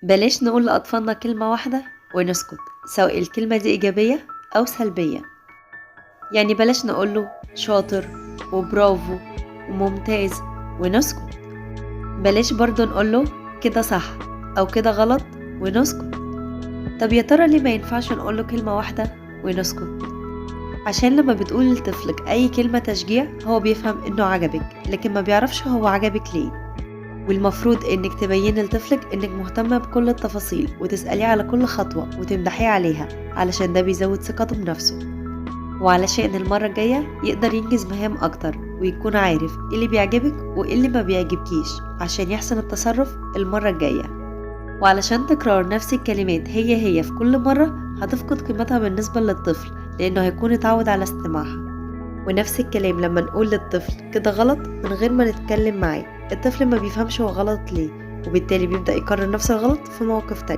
بلاش نقول لأطفالنا كلمة واحدة ونسكت، سواء الكلمة دي إيجابية أو سلبية. يعني بلاش نقوله شاطر وبرافو وممتاز ونسكت. بلاش برضو نقوله كده صح أو كده غلط ونسكت. طب يا ترى ليه ما ينفعش نقوله كلمة واحدة ونسكت؟ عشان لما بتقول لطفلك أي كلمة تشجيع هو بيفهم إنه عجبك، لكن ما بيعرفش هو عجبك ليه. والمفروض إنك تبيني لطفلك إنك مهتمة بكل التفاصيل وتسأليه على كل خطوة وتمدحيه عليها، علشان ده بيزود ثقته بنفسه، وعلشان المرة الجاية يقدر ينجز مهام أكتر ويكون عارف إيه اللي بيعجبك وإيه اللي ما بيعجبكيش عشان يحسن التصرف المرة الجاية. وعلشان تكرار نفس الكلمات هي هي في كل مرة هتفقد قيمتها بالنسبة للطفل، لأنه هيكون اتعود على استماعها. ونفس الكلام لما نقول للطفل كده غلط من غير ما نتكلم معاه، الطفل ما بيفهمش هو غلط ليه، وبالتالي بيبدأ يكرر نفس الغلط في مواقف تانية.